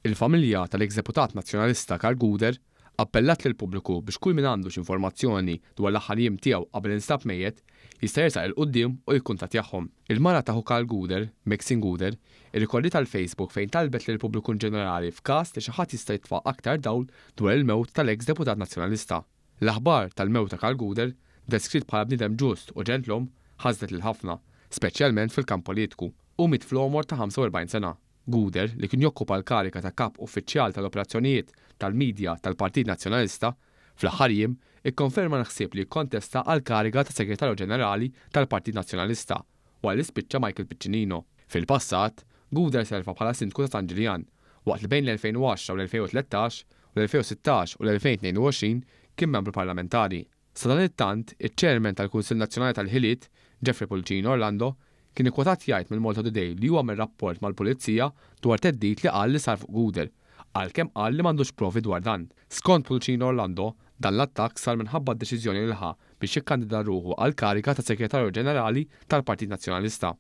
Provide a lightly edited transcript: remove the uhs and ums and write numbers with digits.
Il-familja tal-eks deputat Nazzjonalista Karl Gouder appellat lill-pubbliku biex kull min għandu xi informazzjoni dwar l-aħħar jiem tiegħu qabel instab mejjet, jista' jersaq 'il quddiem u jikkuntattjahom. Il-mara ta' ħu Karl Gouder, Maxine Gouder, irrikorriet għal Facebook fejn talbet lill-pubbliku inġenerali f'każ li xi ħadd jista' jitfa' aktar dawl dwar il-mewt tal-eks deputat Nazzjonalista. L-aħbar tal-mewt ta' Karl Gouder, deskritt bħala bniedem ġust u ġentlom, ħasdet lil ħafna, speċjalment fil-kamp politiku. Hu miet fl-għomor ta' 45 sena. Gouder, li kien jokkupa l-kariga ta' Kap Uffiċjal tal-Operazzjonijiet tal-Media tal-Partit Nazzjonalista, fl-aħħar jiem ikkonferma l-ħsieb li jikkontesta għall-kariga ta' Segretarju Ġenerali tal-Partit Nazzjonalista wara li spiċċa Michael Piccinino. Fil-passat, Gouder serva bħala Sindku ta' San Ġiljan, waqt li bejn l-2010 u l-2013 u l-2016 u l-2022 kien membru parlamentari. Sadanittant, iċ-Chairman tal-Kunsill Nazzjonali tal-Ħiliet, Jeffrey Pullicino Orlando, kien ikkwotat jgħid mill-Malta Today li hu għamel rapport mal-Pulizija dwar theddid li qal li sar fuq Gouder, għalkemm qal li m'għandux provi dwar dan. Skont Pullicino Orlando, dan l-attakk sar minħabba d-deċiżjoni li ħa biex jikkandida ruħu għall-kariga ta' Segretarju Ġenerali tal-Partit Nazzjonalista.